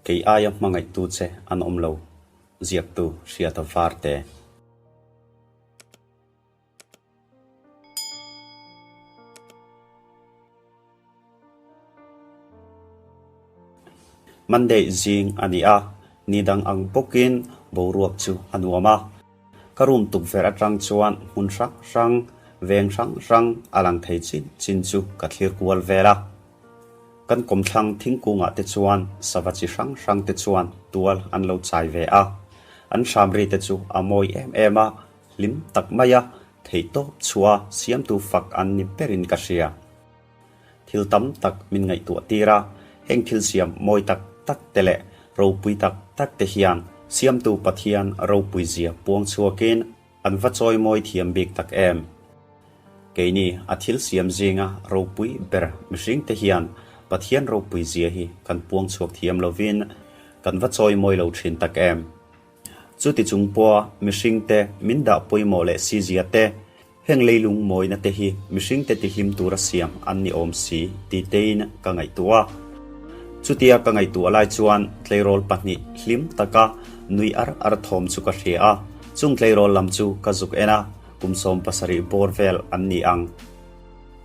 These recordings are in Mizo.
Kei aia hmangaihtu che an awm lo, ziaktu Hriata Varte. Monday zing a ni a, ni dang ang bawkin boruak chu a nuam a. Ka room tukverh atang chuan hmun hrang hrang, veng hrang hrang a lang thei chin chin chu ka thlir kual vel a. Kan kawmthlang thingkungah te chuan sava chi hrang hrang te chuan tual an lo chai ve a. An hram ri te chu a mawi em em a, hlim tak mai a, theihtawp chhuah siamtu fak an ni berin ka hria. Thil tam tak min ngaihtuah tir a, heng thil siam mawi tak tak te leh ropui tak tak te hian Siamtu Pathian ropui zia puang chhuakin an va chawi mawi thiam bik tak em. Keini a thil siam zinga ropui ber mihring te hian Pathian ropui zia hi kan puang chhuak thiam lovin kan va chawi mawi lo thin tak em. Chuti chung pawha mihring te min dah pawimawh leh si zia te, Heng leilung mawina te hi mihringte tihlim tura siam an ni awm si ti tein ka ngaihtuah a. Chutia ka ngaihtuah lai chuan tleirawl pahnih hlim taka nui ar ar thawm chu ka hria a. Chung tleirawl lam chu ka zuk en a, kum 70 bawr vel an ni ang.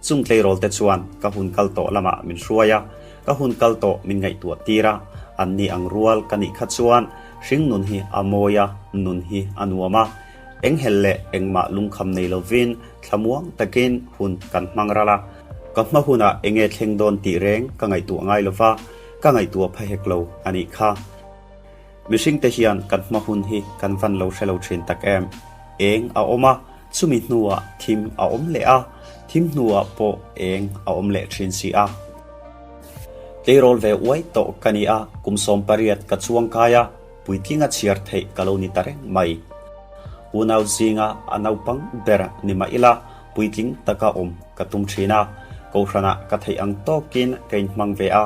Chung tleirawl te chuan ka hun kal tawh lamah min hruai a, ka hun kal tawh min ngaihtuah tir a, an ni ang rual ka nih kha chuan hring nun hi a mawi a, nun hi a nuam a. Enghelh leh engmah lungkham nei lovin thlamuang takin hun kan hmang ral a, ka hma hunah enge thleng dawn tih reng ka ngaihtuah ngai lova, ka ngaihtuah pha hek lo a nih kha. Mihringte hian kan hma hun hi kan van lo hre lo thin tak em. Eng a awm a, chumi hnuah thim a awm leh a, thim hnuah pawh eng a awm leh thin si a. Tleirawl ve uai tawh ka ni a, kum 18 ka chuang kai a, Puitlinga chhiar theih ka lo ni ta reng mai. Unau zinga a naupang ber ni mah ila puitling taka awm ka tum thin a, kohhranah ka theih ang tawkin ka inhmang ve a,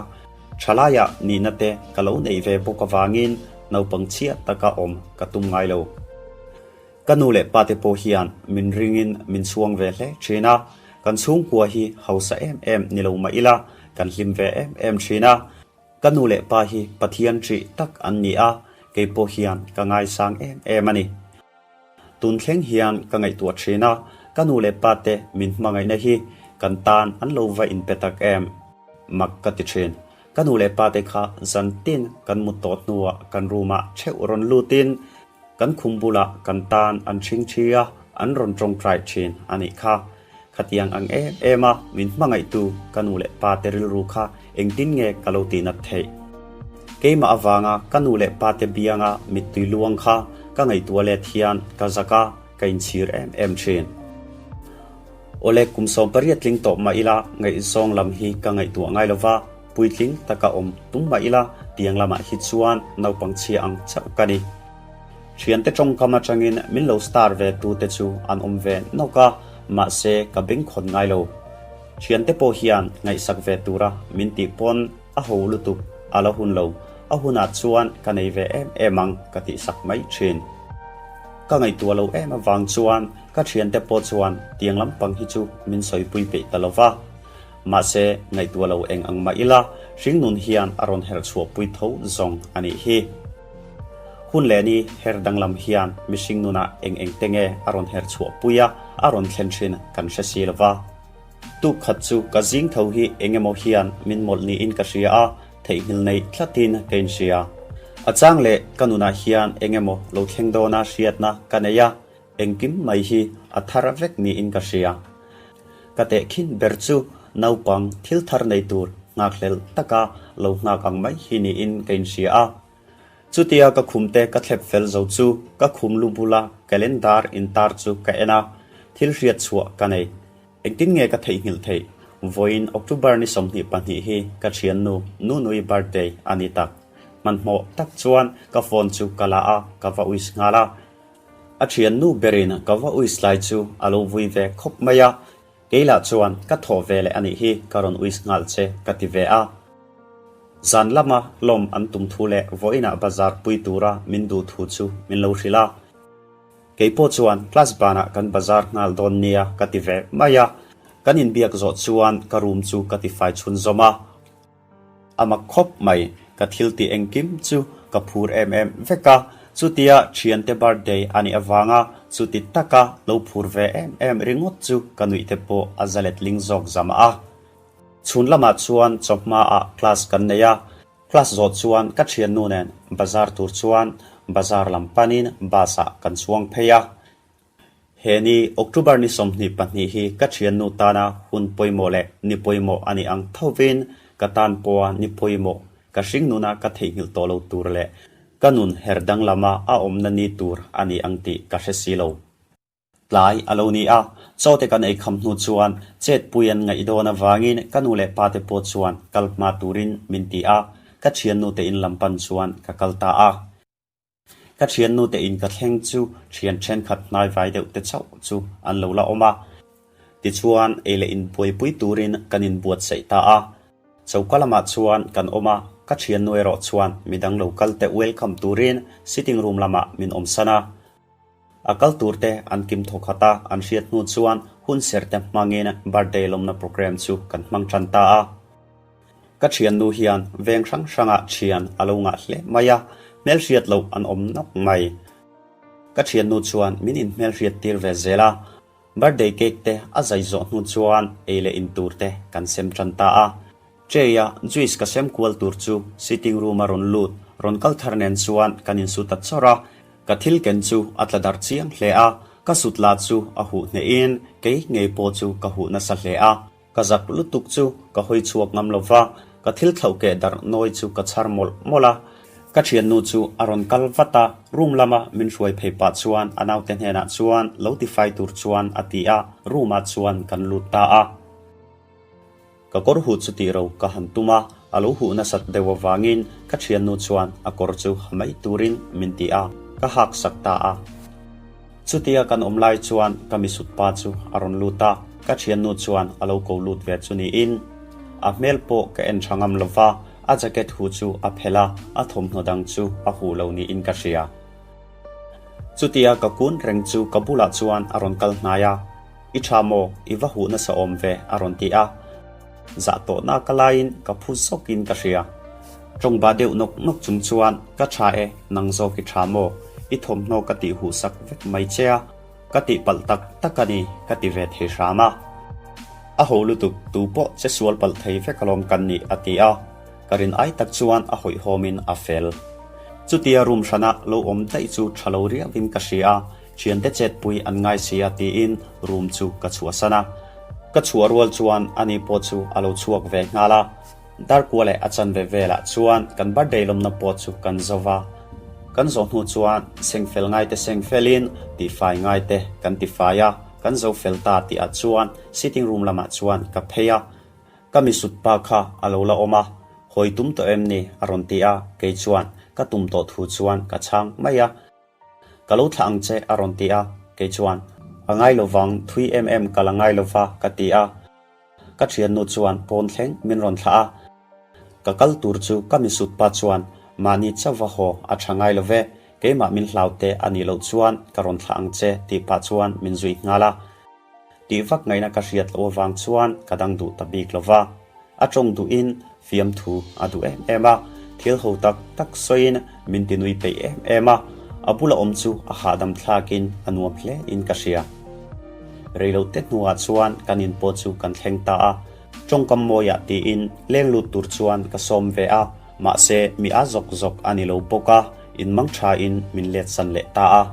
thalaiah nihna te ka lo neih ve bawk avangin naupang chhia taka awm ka tum ngai lo. Ka nu leh pa te pawh hian min ringin min chhuang ve hle thin a, kan chhungkua hi hausa em em ni lo mah ila kan hlim ve em em thin a, Ka nu leh pa hi Pathian ṭih tak an ni a, kei pawh hian ka ngaisang em em a ni. Tun thleng hian ka ngaihtuah ṭhin a, ka nu leh pa te min hmangaihna hi kan tan an lo va inpe tak em? Mak ka ti ṭhin. Ka nu leh pa te kha zan tin kan mut tawh hnuah kan room ah theuh rawn lutin kan khum bulah kan tan an ṭhing ṭhi a, an rawn ṭawngṭai ṭhin a nih kha. Khatiang ang em em a min hmangaihtu ka nu leh pa te rilru kha engtin nge ka lo tih nat theih? Keimah avanga ka nu leh pa te bianga mittui luang kha ka ngaihtuah let hian ka zak a, ka inchhir em em thin. Awle kum 18 tling tawh mah ila ngaihzawng lam hi ka ngaihtuah ngai lova, puitling taka awm tum mah ila tiang lamah hi chuan naupang chhia ang chauh ka ni. Thiante tawngkam atangin min lo star ve tu te chu an awm ve nawk a, mahse ka bengkhawn ngai lo. Thiante pawh hian ngaihsak ve tura min tih pawn a ho lutuk a la hun lo, a hunah chuan ka nei ve em em ang ka tihsak mai thin. Ka ngaihtuah lo em avang chuan ka thiante pawh chuan tiang lampang hi chu min sawipui peih ta lo va. Mahse ngaihtuah lo eng ang mah ila hringnun hian a rawn herh chhuahpui tho zawng a nih hi. Hun leh ni her danglam hian mihring nunah eng eng te nge a rawn her chhuah pui a, a rawn thlen thin kan hre si lo va. Tuk khat chu ka zing tho hi eng emaw hian min mawlh niin ka hria a, theihnghilh nei tlatin ka inhria. A chang leh ka nunah hian eng emaw lo thleng dawna hriatna ka nei a, engkim mai hi a thar vek niin ka hria. Ka tehkhin ber chu naupang thil thar nei tur nghakhlel taka lo nghak ang mai hi niin ka inhria a. Chutia ka khum te ka thlep fel zo chu ka khum lu bula calendar intar chu ka en a, thil hriat chhuah ka nei. Engtin nge ka theihnghilh theih? Vawiin October ni 22 hi ka thiannu Nunui birthday a ni tak. Hmanhmawh tak chuan ka phone chu ka la a, ka va wish nghal a. A thiannu berin ka va wish lai chu a lo vui ve khawp mai a, Keilah chuan ka thawh ve leh a nih hi ka rawn uis nghal che ka ti ve a. Zan lama lawm an tum thu leh vawiinah bazar pui tura min duh thu chu min lo hrilh a. Kei pawh chuan class banah kan bazar nghal dawn nia ka ti ve mai a. Kan inbiak zawh chuan ka room chu ka tifai chhunzawm a. A mak khawp mai. Ka thil tih engkim chu ka phur em em vek a, chutia thiante birthday a nih avanga chuti taka lo phur ve em em ringawt chu ka nuih te pawh a za letling zawk zam a. Chhun lamah chuan chawhma ah class kan nei a, class zawh chuan ka thiannu nen bazar tur chuan bazar lam panin bus ah kan chuang phei a. He ni October ni 22 hi ka thiannu tana hun pawimawh leh ni pawimawh a nih ang thovin ka tan pawha ni pawimawh ka hringnuna ka theihnghilh tawh lo tur leh ka nun her danglama a awmna ni tur a ni ang tih ka hre si lo. Tlai a lo ni a, chaw te kan ei kham hnu chuan chetpui an ngaih dawn avangin ka nu leh pa te pawh chuan kal hma turin min ti a, ka thiannu te in lam pan chuan ka kal ta a. Ka thiannu te in ka thleng chu thian thenkhat hnai vai deuh te chauh chu an lo la awm a. Tichuan ei leh inbuaipui turin kan inbuatsaih ta a. Choka lamah chuan kan awm a, ka thiannu erawh chuan midang lo kal te welcome turin sitting room lamah min awmsan a. A kal tur te an kim thaw khat a, an hriat hnu chuan hun serh te hmangin birthday lawmna programme chu kan hmang tan ta a. Ka thiannu hian veng hrang hrangah thian a lo ngah hle mai a, hmelhriat loh an awm nawk mai. Ka thiannu chuan min inhmelhriat tir ve zel a, birthday cake te a zai zawh hnu chuan ei leh in tur te kan sem tan ta a. Tray a juice ka sem kual tur chu sitting room a rawn lut, rawn kal thar nen chuan kan insu ta chawrh a, Ka thil ken chu a tla darh chiang hle a, ka sut lah chu a huh hnehin kei ngei pawh chu ka huh nasa hle a. Ka zak lutuk chu ka hawi chhuak ngam lo va, ka thil thlauh keh darh nawi chu ka chhar mawlh mawlh a. Ka thiannu chu a rawn kal vat a, room lama min hruai phei pah chuan a naute hnenah chuan lo tifai tur chuan a ti a, room ah chuan kan lut ta a. Ka kawr huh chu tih ro ka han tum a, a lo huh nasat deuh avangin ka thiannu chuan a kawr chu ha mai turin min ti a, ka hak sak ta a. Chutia kan awm lai chuan ka misut pa chu a rawn lut a, ka thiannu chuan a lo ko lut ve chu niin a hmel pawh ka en tha ngam lo va, a jacket huh chu a phelh a, a thawmhnaw dang chu a huh lo niin ka hria. Chutia ka kun reng chu ka bulah chuan a rawn kal hnai a. I tha maw? I va huh nasa awm ve, a rawn ti a. Zah tawhna ka laiin ka phu zawkin ka hria. Tawngba deuh nawk nawk chung chuan, Ka tha e, nang zawk i tha maw? I thawmhnaw ka tih huh sak vek mai che a, ka tih palh tak tak a ni, ka ti ve thei hram a. A ho lutuk, tu pawh che sual palh thei vek alawm kan nih, a ti a. Ka rin ai tak chuan a hawihhawmin a fel. Chutia room hrana lo awm daih chu tha lo riauin ka hria a. Thiante chetpui an ngai si a tiin room chu ka chhuahsan a. Ka chhuah rual chuan ani pawh chu a lo chhuak ve nghal a. Darkua leh a chanve velah chuan kan birthday lawmna pawh chu kan zo va. Kan zawh hnu chuan sengfel ngaite sengfelin tihfai ngaite kan tifai a, kan zo fel ta tihah chuan sitting room lamah chuan ka phei a. Ka misut pa kha a lo la awm a, hawi tum tawh em ni? a rawn ti a, kei chuan ka tum tawh thu chuan ka chhang mai a. Ka lo thlah ang che a rawn ti a, kei chuan, A ngai lo vang, thui em em ka la ngai lo va ka ti a. Ka thiannu chuan pawn thleng min rawn thlah a. Ka kal tur chu ka misut pa chuan, Mahni chauh va haw a tha ngai lo ve, keimah min hlau te a nih loh chuan ka rawn thlah ang che tih pah chuan min zui nghal a. Tih vak ngaihna ka hriat loh avang chuan ka dang duh ta bik lo va. A tawng duhin fiamthu a duh em em a, thil ho tak tak sawiin min ti nui peih em em a, a bula awm chu a hahdam thlakin a nuam hle in ka hria. Reilote hnuah chuan kan in pawh chu kan thleng ta a, tawngkam mawiah tiin leng lut tur chuan ka sawm ve a, mahse mi a zawk zawk a ni lo bawk a, in mang thain min letsan leh ta a.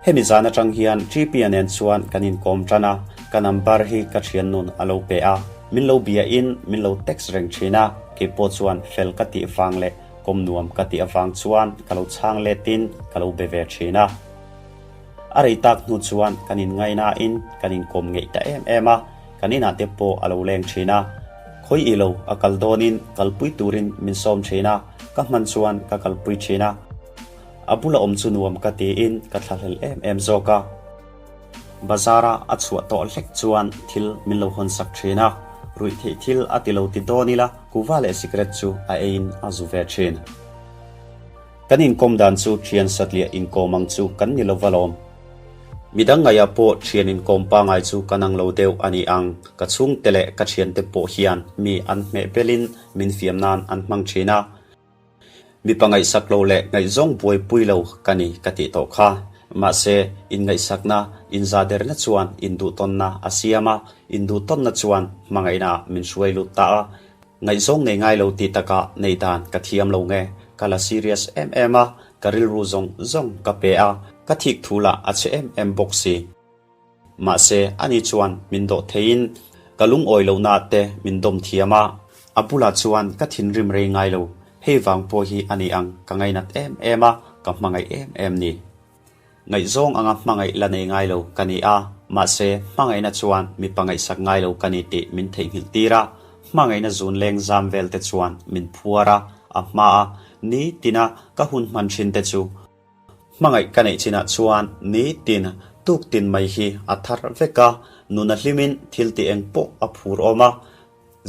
Hemi zan atang hian Trippia nen chuan kan inkawm tan a, ka number hi ka thiannun a lo pe a, min lo bia in min lo text reng thin a, keipawh chuan fel ka tih vang leh kawm nuam ka tih avang chuan ka lo chhang let in ka lo be ve thin a. A rei tak hnu chuan kan inngaina in kan inkawm ngeih ta em em a, kan inah te pawh a lo leng thin a, khawi i lo a kal dawn in kalpui turin min sawm thin a, ka hman chuan ka kalpui thin a. A bula awm chu nuam ka tiin ka thlahlel em em zawk a. Bazar-a a chhuah tawh hlek chuan thil min lo hawn sak thin a, ruih theih thil a ti lo ti dawn ila kuva leh sikret chu a eiin a zu ve thin. Kan inkawm dan chu thian satliah inkawm ang chu kan ni lo va lawm. Midang ngaihah pawh thian inkawm pangai chu ka nang lo deuh a ni ang. Ka chhungte leh ka thiante pawh hian mi an hmeh belin min fiam nan an hmang thin a. Mipa ngaihsak lo leh ngaihzawng buaipui lo ka ni ka tih tawh kha. Mahse, inngaihsakna, inzahderna chuan induhtawnna a siam a, induhtawnna chuan hmangaihnaah min hruai lut ta a. Ngaihzawng nei ngai lo tih takah nei dan ka thiam lo nge, ka la serious em em a, ka rilru zawng zawng ka pe a, ka thik thu lah a che em em bawk si. Mahse, ani chuan min dawh theiin ka lungawi lohna te min dawm thiam a, a bulah chuan ka thinrim rei ngai lo, hei vang pawh hi a ni ang ka ngainat em em a, ka hmangaih em em ni. Ngaihzawng anga hmangaih la nei ngai lo ka ni a, mahse hmangaihna chuan mipa ngaihsak ngai lo ka ni tih min theihnghilh tir a, hmangaihna zun leng zam vel te chuan min phuar a, a hma a, ni tina ka hun hman thin te chu hmangaih ka neih chinah chuan ni tin tuk tin mai hi a thar vek a, nuna hlimin thil tih eng pawh a phur awm a.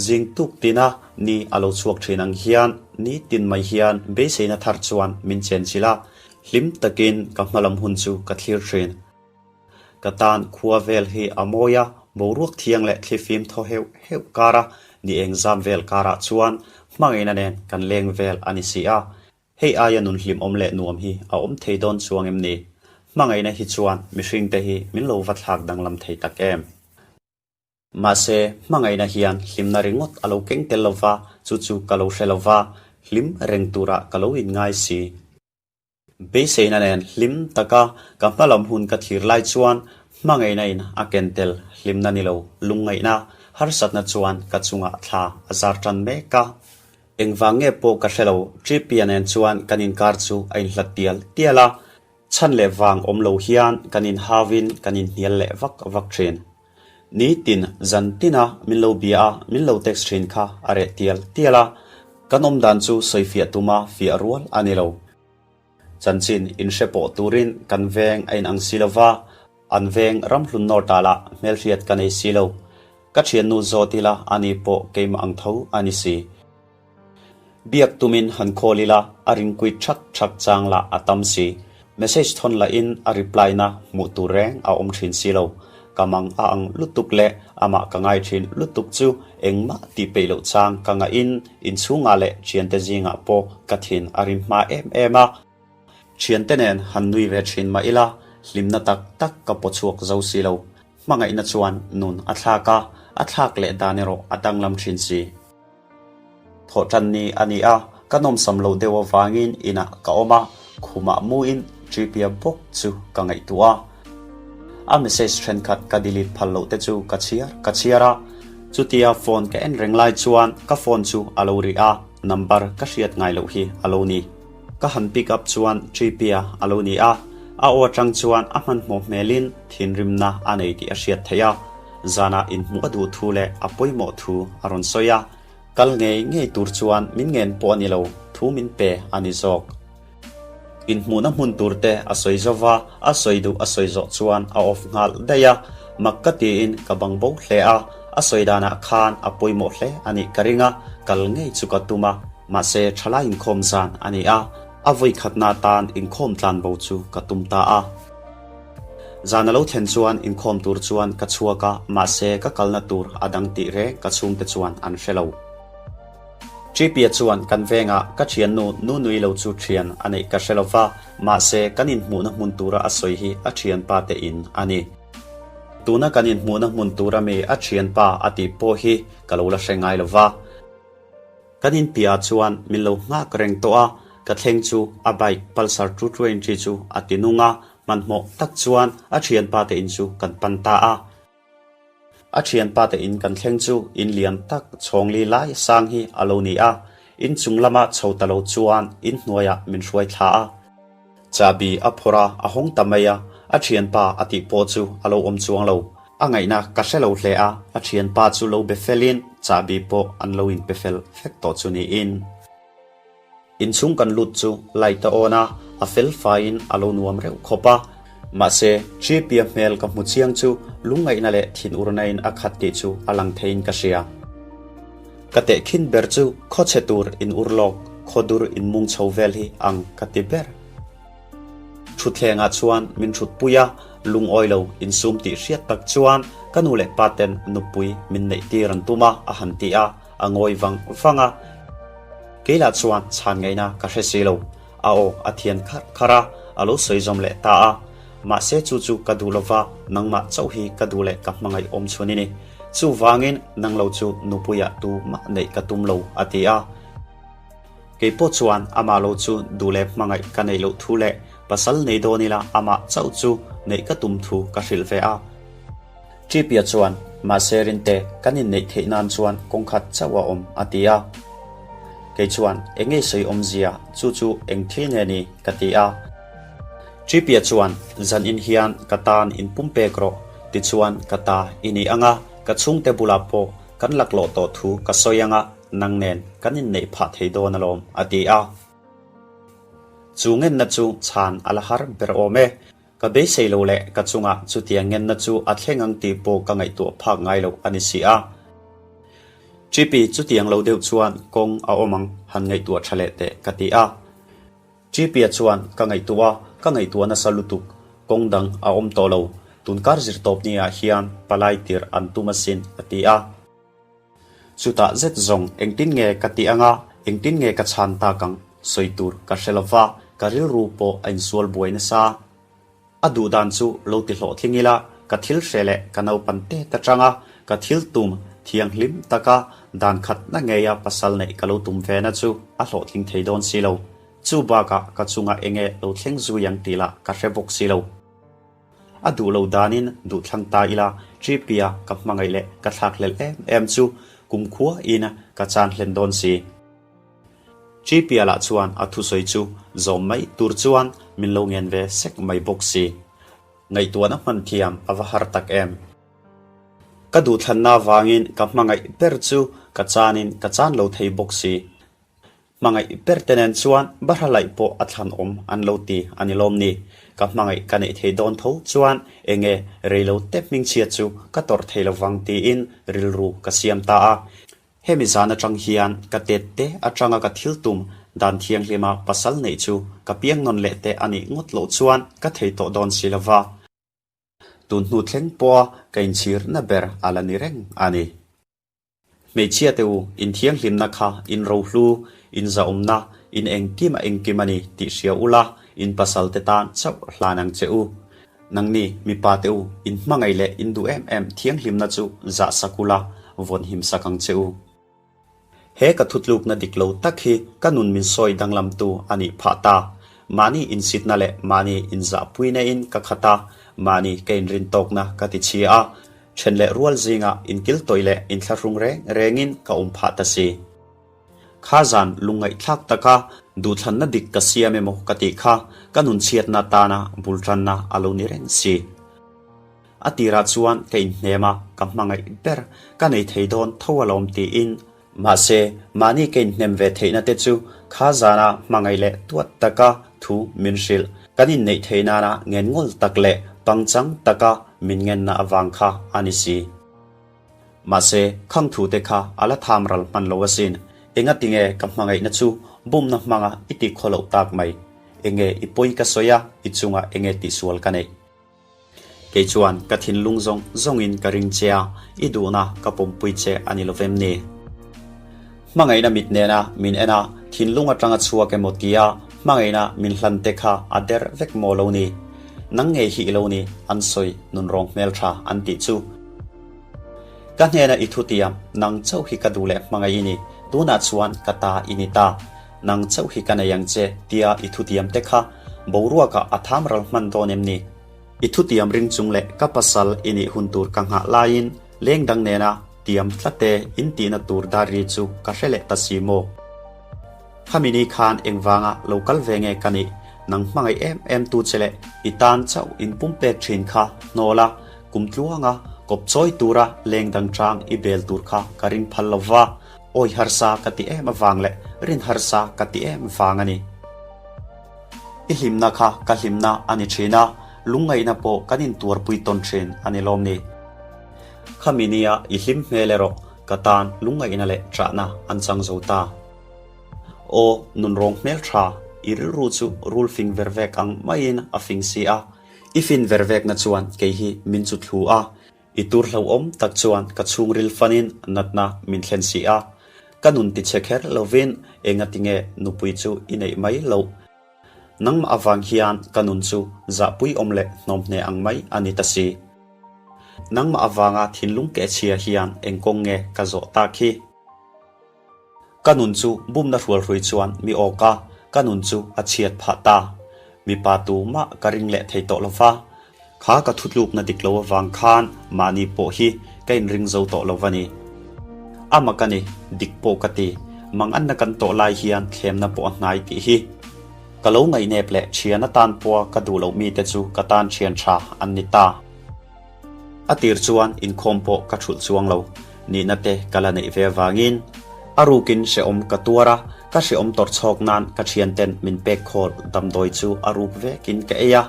Zing tuk tina ni a lo chhuak thin ang hian ni tin mai hian beiseina thar chuan min chen chilh a, hlim takin ka hmalam hun chu ka thlir thin. Ka tan khua vel hi a mawi a, boruak thiang leh thlifim thaw heuh heuh kara ni eng zam vel karah chuan hmangaihna nen kan leng vel a ni si a. Hei aia nun hlimawm leh nuam hi a awm thei dawn chuang em ni? Hmangaihna hi chuan mihringte hi min lo va thlak danglam thei tak em? Mahse, hmangaihna hian hlimna ringawt a lo keng tel lo va, chu chu ka lo hre lo va, hlim reng turah ka lo inngai si. Beiseina nen hlim taka ka hmalam hun ka thlir lai chuan hmangaihna in a ken tel hlimna ni lo lungngaihna, harsatna chuan ka chungah thla a zar tan mek a. Engvang nge pawh ka hre lo, Tripia nen chuan kan inkar chu a inhlat tial tial a, chhan leh vang awm lo hian kan inhauin kan inhnial leh vak vak thin. Nitin, zan tina min lo bia a, min lo text thin kha a reh tial tial a. Kan awm dan chu sawi fiah tuma fiah rual a ni lo. Chanchin inhre pawh turin kan veng a inang si lo va, an veng ramhlun nawr ta lah hmelhriat ka nei si lo. Ka thiannu zawt ila ani pawh keimah ang tho a ni si. Biak tumin han call ila a ringkuit thak thak chang lah a tam si. Message thawn lahin a reply na hmuh tur reng a awm thin si lo. Ka mang a ang lutuk leh amah ka ngai thin lutuk chu engmah tih peih loh chang ka ngahin inchhungah leh thiante zingah pawh ka thin a rim hma em em a. Thiante nen han nui ve thin mah ila hlimna tak tak ka paw chhuak zo si lo. Hmangaihna chuan nun a thlak a, a thlak leh dan erawh a danglam thin si. Thawhṭan ni a ni a, ka nawmsam lo deuh avangin inah ka awm a, khumah muin Tripia bawk chu ka ngaihtuah a. A message ṭhenkhat ka delete phal loh te chu ka chhiar ka chhiar a. Chutia phone ka en reng lai chuan ka phone chu a lo ri a, number ka hriat ngai loh hi a lo ni. Ka han pick up chuan Tripia a lo ni a, a aw aṭang chuan a hmanhmawh hmelin thinrimna a nei tih a hriat theih a. Zanah inhmuh a duh thu leh a pawimawh thu a rawn sawi a, kal ngei ngei tur chuan min ngen pawh a ni lo, thu min pe a ni zawk. Inhmuhna hmun tur te a sawi zo va, a sawi duh a sawi zawh chuan a off nghal daih a, mak ka tiin ka bang bo hle a, a sawi danah khan a pawimawh hle a nih ka ring a, kal ngei chu ka tum a, mahse thalai inkhawm zan a ni a, a vawikhatna tan inkhawm tlan bo chu ka tum ta a. Zan a lo thlen chuan inkhawm tur chuan ka chhuak a, mahse ka kalna tur a dang tih reng ka chhungte chuan an hre lo. Tripia chuan kan vengah ka thiannu Nunui lo chu thian a neih ka hre lo va, mahse kan inhmuhna hmun tura a sawi hi a thianpa te in a ni. Tuna kan inhmuhna hmun tura mi a thianpa a tih pawh hi ka lo la hre ngai lo va. Kan inpiah chuan min lo nghak reng tawh a, ka thleng chu a bike Pulsar 220 chu a ti nung a, hmanhmawh tak chuan a thianpa te in chu kan pan ta a. A thianpa te in kan thleng chu in lian tak chhawngli lai sang hi a lo ni a, in chung lama chho ta lo chuan in hnuaiah min hruai thla a. Chahbi a phawrh a, a hawng ta mai a, a thianpa a tih pawh chu a lo awm chuang lo. A ngaihna ka hre lo hle a, a thianpa chu lo be felin chahbi pawh an lo inpe fel vek tawh chu niin. Inchhung kan lut chu light a on a, a fel faiin a lo nuam reuh khawp a. Mahse, Tripia hmel ka hmu chiang chu lungngaihna leh thinurnain a khat tih chu a lang theiin ka hria. Ka tehkhin ber chu khawchhe tur in ur lawk, khawdur in mung chho vel hi ang ka ti ber. Thutthlengah chuan min thutpui a, lungawi lo insum tih hriat tak chuan ka nu leh pa ten nupui min neih tir an tum a, a han ti a, a ngawi vang vang a. Kei lah chuan chhan ngaihna ka hre si lo. A aw a thian kharh kharh a, a lo sawi zawm leh ta a. Mahse chu chu ka duh lova, nangmah chauh hi ka duh leh ka hmangaih awm chhun i ni. Chuvangin nang lo chu nupuiah tu mah neih ka tum lo, a ti a. Kei pawh chuan amah lo chu duh leh hmangaih ka neih loh thu leh pasal nei dawn ila amah chauh chu neih ka tum thu ka hrilh ve a. Ṭipia chuan, Mahse Rinte, kan inneih theih nan chuan kawng khat chauh a awm, a ti a. Kei chuan, Eng nge sawi awmzia, chu chu eng thil nge ni? ka ti a. Ṭipia chuan, Zan in hian ka tan in pumpek rawh, tichuan ka ta i ni ang a, ka chhungte bulah pawh kan laklawh tawh thu ka sawi ang a, nang nen kan inneih phah thei dawn alawm, a ti a. Chu ngenna chu chhan a la har ber awm e. Ka beisei lo leh ka chungah chutiang ngenna chu a thleng ang tih pawh ka ngaihtuah phak ngai loh a ni si a. Chipi chutiang lo deuh chuan kawng a awm ang han ngaihtuah tha leh teh ka ti a. Chipi-a chuan ka ngaihtuah a, ka ngaihtuah nasa lutuk. Kawng dang a awm tawh lo. Tunkar zirtawp ni-ah hian palai tirh an tum asin a ti a. Chutah zet zawng engtin nge ka tih anga engtin nge ka chhan tak ang sawi tur ka hre lova, ka rilru pawh a insual buai nasa. A duh dan chu lo ti hlawhtling ila, ka thil hre leh ka naupan tet atanga ka thil tum thianghlim taka dan khatna ngeia pasal neih ka lo tum ve na chu a hlawhtling thei dawn si lo. Chu bakah ka chungah enge lo thleng zui ang tih lah ka hre bawk si lo. A duh lo danin duh thlang ta ila, Tripia ka hmangaih leh ka thlak hlelh em em chu kumkhua in ka chan hlen dawn si. Tripia lah chuan a thusawi chu zawm mai tur chuan min lo ngen ve sek mai bawk si. Ngaihtuahna hman thiam a va har tak em. Ka duhthlanna vangin ka hmangaih ber chu ka chanin ka chan lo thei bawk si. Hmangaih ber te nen chuan bahra laih pawh a thlan awm an lo ti a ni lawm ni? Ka hmangaih ka neih thei dawn tho chuan enge reilo te hmingchhia chu ka tawrh thei lovang tiin rilru ka siam ta a. Hemi zan atang hian ka tet te atanga ka thil tum dan thianghlima pasal neih chu ka piang nawn leh te a nih ngawt loh chuan ka thei tawh dawn si lova. Tun hnu thleng pawha ka inchhirna ber a la ni reng a ni. Hmeichhia te u, in thianghlimna kha in rohlu, in zahawmna, in engkim a engkim a ni tih hria ula, in pasal te tan chauh hlan ang che u. Nangni, mipa te u, in hmangaih leh in duh em em thianghlimna chu zah sak ula, vawn him sak ang che u. He ka thutlukna dik lo tak hi ka nun min sawi danglamtu a nih phah ta. Mahni insitna leh mahni inzahpuina in ka khat a, mahni ka inrintawkna ka ti chhia a, Then leh rual zingah inkiltawih leh inthlahrung reng rengin ka awm phah ta si. Kha zan lungngaihthlak taka duhthlanna dik ka siam emaw ka tih kha ka nunchhiatna tana bul tanna a lo ni reng si. A tirah chuan ka inhnem a, ka hmangaih ber ka nei thei dawn tho alawm tiin Mahse, mahni ka inhnem ve theihna te chu kha zana hmangaih leh tuat taka thu min hrilh. Kan inneih theih nana ngenngawl tak leh pangchang taka min ngenna avang kha a ni si. Mahse, khang thu te kha a la tham ral hman lo asin. Engatinge ka hmangaihna chu bumna hmanga i ti khaw loh tak mai? Enge i pawi ka sawi a, i chungah enge tihsual ka neih? Kei chuan ka thinlung zawng zawngin ka ring che a, i duhna ka pawmpui che a ni lovem ni? Hmangaihna mit nena min en a, thinlung atanga chhuak emaw tia hmangaihna min hlan te kha a der vek maw lo ni? Nang ngei hi i lo ni, an sawi nunrawng hmeltha an tih chu. Ka hnena i thutiam, nang chauh hi ka duh leh hmangaih i ni, tunah chuan ka ta i ni ta. Nang chauh hi ka nei ang che tia i thutiam te kha boruakah a tham ral hman dawn em ni? I thutiam ring chung leh ka pasal i nih hun tur ka nghah laiin leng dang nena tiam tlate in tihna tur dar ri chu ka hre leh ta si maw? Khami ni khan engvanga lo kal ve nge ka nih? Nang hmangaih em em tu che leh i tan chauh in pumpek thin kha hnawl a, kum tluanga kawp chawi tura leng dang chang i bel tur kha ka ring phal lo va. Awi harsa ka ti em avang leh rin harsa ka ti em vang a ni. I hlimna kha ka hlimna a ni thin a, lungngaihna pawh kan intuarpui tawn thin a ni lawm ni. Khami nia i hlim hmel erawh ka tan lungngaihna leh ṭahna an chang zo ta. Aw nunrawng hmel tha. I rilru chu rul fing ver vek ang maiin a fing si a. I fin ver vekna chuan kei hi min chu thlu a. I tur hlauhawm tak chuan ka chhungril fanin natna min thlen si a. Ka nun tichhe kher lovin engatinge nupui chu i neih mai loh. Nangmah avang hian ka nun chu zahpuiawm leh hnawmhne ang mai a ni ta si. Nangmah avanga thinlung kehchhia hian eng kawng nge ka zawh tak hi? Ka nun chu bumna hrualhrui chuan mi awk a, ka nun chu a chhiat phah ta. Mipa tu mah ka ring leh thei tawh lo va. Kha ka thutlukna dik lo avang khan mahni pawh hi ka inring zo tawh lo va ni. A mak a ni, dik pawh ka ti. Manganna kan tawh lai hian thlemna pawh a hnai tih hi. Ka lo ngaihnep leh thian atan pawha ka duh loh mite chu ka tan thian tha an ni ta. A tir chuan inkhawm pawh ka thulh chuang lo, nihna te ka la neih ve avangin. A rukin hrehawm ka tuar a, ka hrehawm tawrh chhawk nan ka thianten min pek khawl damdawi chu a ruk vekin ka ei a,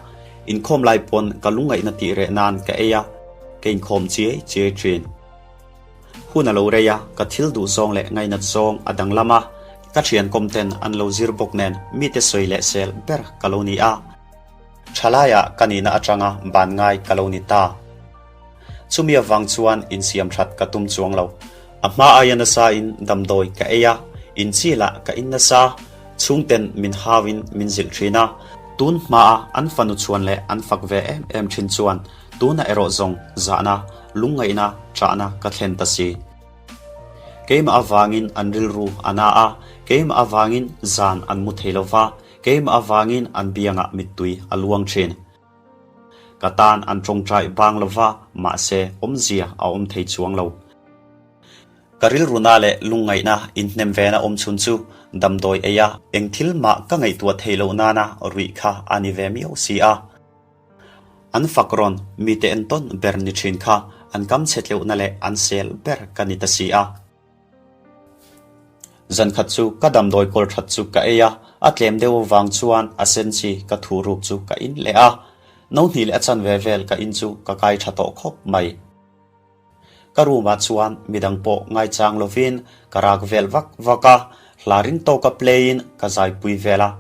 inkhawm lai pawn ka lungngaihna tih reh nan ka ei a, ka inkhawm chiai chiai thin. Hun a lo rei a, ka thil duh zawng leh ngainat zawng a danglam a, ka thian kawmten an lo zir bawk nen mite sawi leh sel ber ka lo ni a. Thalaiah ka nihna atanga ban ngai ka lo ni ta. Chumi avang chuan insiam that ka tum chuang lo. A hma aia nasa in damdawi ka ei a, inchi lah ka in nasa. Chhungten min hau in min zilh thin a, tun hmaa an fanu chhuan leh an fak ve em em thin chuan tunah erawh zawng zahna, lungngaihna, ṭahna ka thlen ta si. Keimah avangin an rilru a na a, keimah avangin zan an mu thei lo va, Keimah avangin an biangah mittui a luang thin. Ka tan an tawngtai bang lo va, mahse awmzia a awm thei chuang lo. Ka rilruna leh lungngaihna inhnem vena awm chhun chu damdawi ei a, eng thil mah ka ngaihtuah theih loh nana ruih kha a ni ve miau si a. An fak rawn mite entawn ber ni thin kha an kam chhe tleuhna leh an sel ber ka ni ta si a. Zankhat chu ka damdawi kawl that chu ka ei a, a tlem deuh avang chuan a sen chi ka thuh ruk chu ka in leh a. No hnih leh a chanve vel ka in chu ka kai tha tawh khawp mai. Ka room ah chuan midang pawh ngaichang lovin ka rak vel vak vak a, hla ring tawka play in ka zaipui vel a.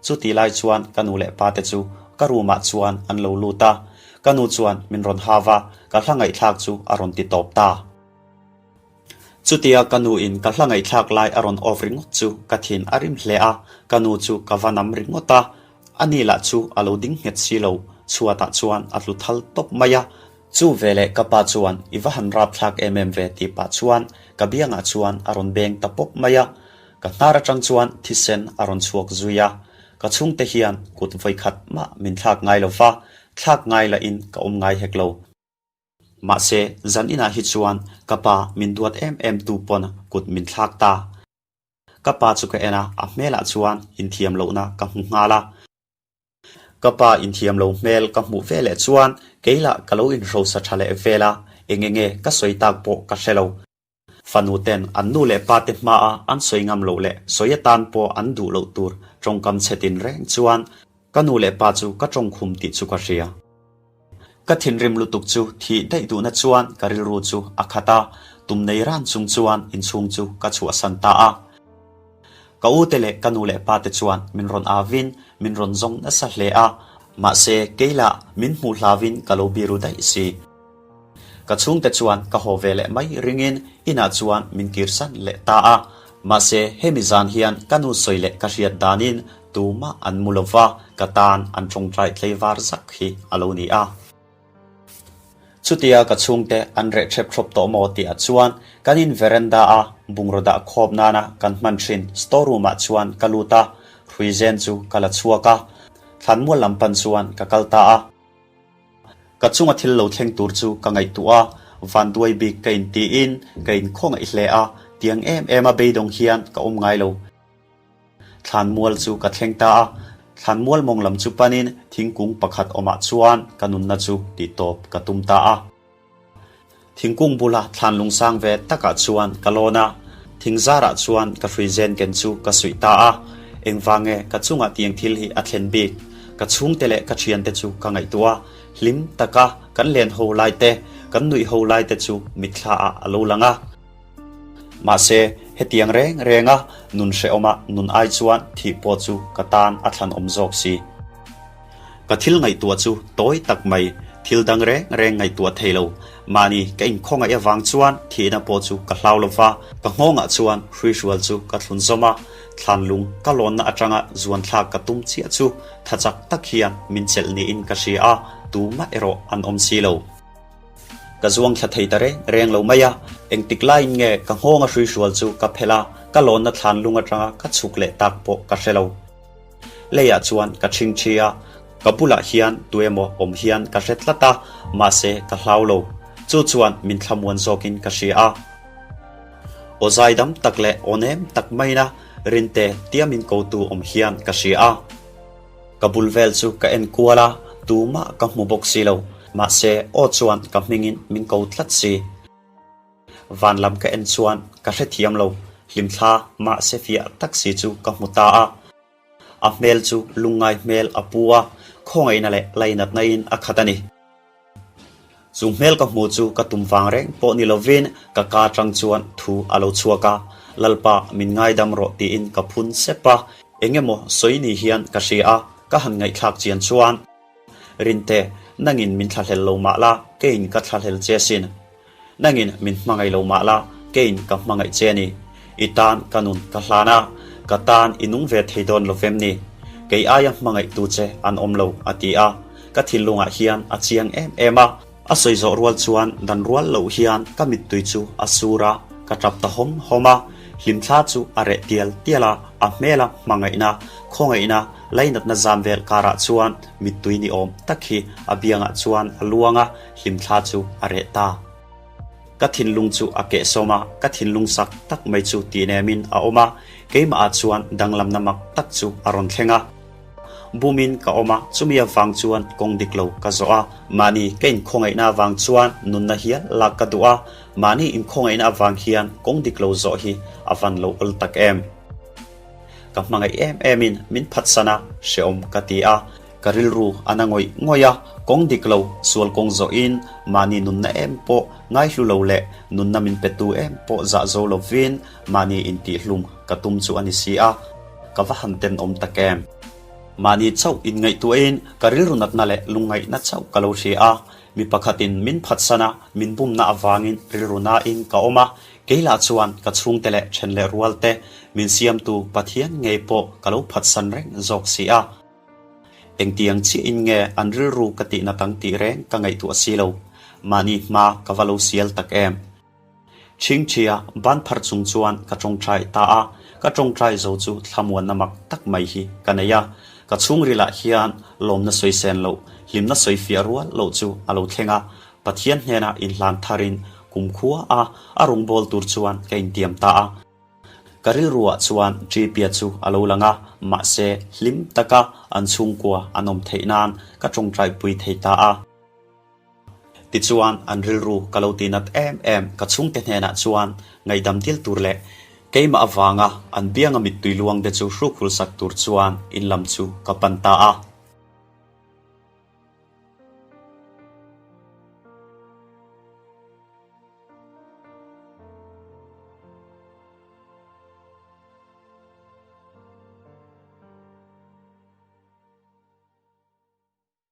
Chutih lai chuan ka nu leh pa te chu ka room ah chuan an lo lut a, ka nu chuan min rawn hau a, ka hla ngaihthlak chu a rawn ti tawp ta. Chutia ka nu in ka hla ngaihthlak lai a rawn off ringawt chu ka thin a rim hle a, ka nu chu ka va nam ringawt a, ani lah chu a lo ding nghet si lo, chhuatah chuan a tlu thal tawp mai a. Chu veleh ka pa chuan i va han rap thlak em em ve tih pah chuan ka biangah chuan a rawn beng ta pawp mai a, ka hnar atang chuan thisen a rawn chhuak zui a, ka chhungte hian kut vawikhat mah min thlak ngai lo va, thlak ngai lahin ka awm ngai hek lo. Mahse, zan inah hi chuan ka pa min duat em em tu pawn kut min thlak ta. Ka pa chu ka en a, a hmelah chuan inthiam lohna ka hmu nghal a. Ka pa inthiam lo hmel ka hmuh ve leh chuan kei lah ka lo inhrosa tha leh vel a, eng enge ka sawi tak pawh ka hre lo. Fanu ten an nu leh pa te hmaa an sawi ngam loh leh sawi atan pawh an duh loh tur tawngkam chhe tin reng chuan ka nu leh pa chu ka tawngkhum tih chu ka hria. Ka thinrim lutuk chu thih daih duhna chuan ka rilru chu a khat a, tum nei ran chung chuan inchhung chu ka chhuahsan ta a. Ka u te leh ka nu leh pa te chuan min rawn avin min rawn zawng nasa hle a, mahse kei lah min hmuh hlauvin ka lo biru daih si. Ka chhungte chuan ka haw ve leh mai ringin inah chuan min kirsan leh ta a, mahse hemi zan hian ka nu sawi leh ka hriat danin tumah an mu lova ka tan an tawngtai tleivar zak hi a lo ni a. Chutia ka chhungte an reh ṭhep ṭhawp tawh maw tihah chuan kan in veranda a bungraw dah khawp nana kan hman ṭhin store room ah chuan ka lut a, hruizen chu ka la chhuak a, thlanmual lam pan chuan ka kal ta a. Ka chunga thil lo thleng tur chu ka ngaihtuah a, vanduai bik ka intiin ka inkhawngaih hle a, tiang em em a beidawng hian ka awm ngai lo. Thlanmual chu ka thleng ta a, thlanmual mawng lam chu panin thingkung pakhat awmah chuan ka nunna chu tihtawp ka tum ta a. Thingkung bula thlan lungsang ve takah chuan ka lawn a, thing zarah chuan ka hruizen ken chu ka suih ta a. Engvange ka chungah tiang thil hi a thlen bik? Ka chhungte leh ka thiante chu ka ngaihtuah a, hlim taka kan len ho lai te, kan nuih ho lai te chu mitthla ah a lo lang a. Mahse, hetiang reng renga nun hrehawma nun ai chuan thih pawh chu ka tan a thlanawm zawk si. Ka thil ngaihtuah chu tawi tak mai, thil dang reng reng ngaihtuah thei lo. Mahni ka inkhawngaih avang chuan thihna pawh chu ka hlau lo va, ka nghawngah chuan hruihrual chu ka thlun zawm a, thlanlung ka lawnna atanga zuanthlak ka tum chiah chu tha chak tak hian min chelh niin ka hria a, tumah erawh an awm si lo. Ka zuang thla thei ta reng reng lo mai a, engtik laiin nge ka nghawnga hruihrual chu ka phelh a, ka lawnna thlanlung atanga ka chhuk leh tak pawh ka hre lo. Leiah chuan ka ṭhingṭhi a, ka bulah hian tuemaw awm hian ka hre tlat a, mahse ka hlau lo. Chu chuan min thlamuan zawkin ka hria a. Aw zaidam tak leh aw nem tak maina Rinte tia min kotu awm hian ka hria a. Ka bul vel chu ka en kual a, tumah ka hmu bawk si lo, mahse aw chuan ka hmingin min ko tlat si. Van lam ka en chuan ka hrethiam lo, hlimthla mahse fiah tak si chu ka hmu ta a. A hmel chu lungngai hmel a pu a, khawngaihna leh lainatna in a khat a ni. Chu hmel ka hmu chu ka tum vang reng pawh ni lovin ka ka atang chuan thu a lo chhuak a, Lalpa min ngaidam rawh tiin ka phun sep a, eng emaw sawi ni hian ka hria a, ka han ngaihthlak chian chuan. Rinte, nangin min thlahlel lo mah la, keiin ka thlahlel che asin. Nangin min hmangaih lo mah la, keiin ka hmangaih che a ni. I tan ka nun ka hlan a, ka tan i nung ve thei dawn lo vem ni? Kei aia hmangaihtu che an awm lo, a ti a. Ka thinlungah hian a chiang em em a. A sawi zawh rual chuan dan rual loh hian ka mittui chu a sur a, ka tap ta hawm hawm a. Hlimthla chu a reh tial tial a, a hmela hmangaihna, khawngaihna, lainatna zam vel karah chuan mittui ni awm tak hi a biangah chuan a luang a, hlimthla chu a reh ta. Ka thinlung chu a kehsawm a, ka thinlung sak tak mai chu tihnemin a awm a, keimahah chuan danglamna mak tak chu a rawn thleng a. Bumin ka awm a, chumi avang chuan kawng dik lo ka zawh a. Mahni ka inkhawngaihna avang chuan nunna hial lak ka duh a, mahni inkhawngaihna avang hian kawng dik lo zawh hi a van lo awl tak em. Ka hmangaih em emin min phatsan a, hrehawm ka ti a, ka rilru a na ngawih ngawih a, kawng dik lo sual kawng zawhin mahni nunna em pawh ngaihlu lo leh nunna min petu em pawh zah zo lovin mahni intihhlum ka tum chu a ni si a. Ka va han tenawm tak em? Mahni chauh inngaihtuahin ka rilru natna leh lungngaihna chauh ka lo hria a, mi pakhatin min phatsan a, min bumna avangin rilru nain ka awm a, kei lah chuan ka chhungte leh then leh rualte min siamtu Pathian ngei pawh ka lo phatsan reng zawk si a. Engtiang chiahin nge an rilru ka tihna tang tih reng ka ngaihtuah si lo. Mahni hma ka va lo sial tak em? Chhingchhia ban phar chung chuan ka tawngtai ta a, ka tawngtai zo chu thlamuanna mak tak mai hi ka nei a. Ka chhungrilah hian lawmna sawi sen loh, hlimna sawi fiah rual loh chu a lo thleng a. Pathian hnena inhlan tharin kumkhua a a rawngbâwl tur chuan ka intiam ta a. Ka rilruah chuan Ṭipia chu a lo lang a, mahse hlim taka an chhungkua an awm theih nan ka tawngtaipui thei ta a. Tichuan, an rilru ka lo tinat em em ka chhungte hnenah chuan ngaihdam dil tur leh keimah avanga an bianga mittui luang te chu hrukhul sak tur chuan in lam chu ka pan ta a.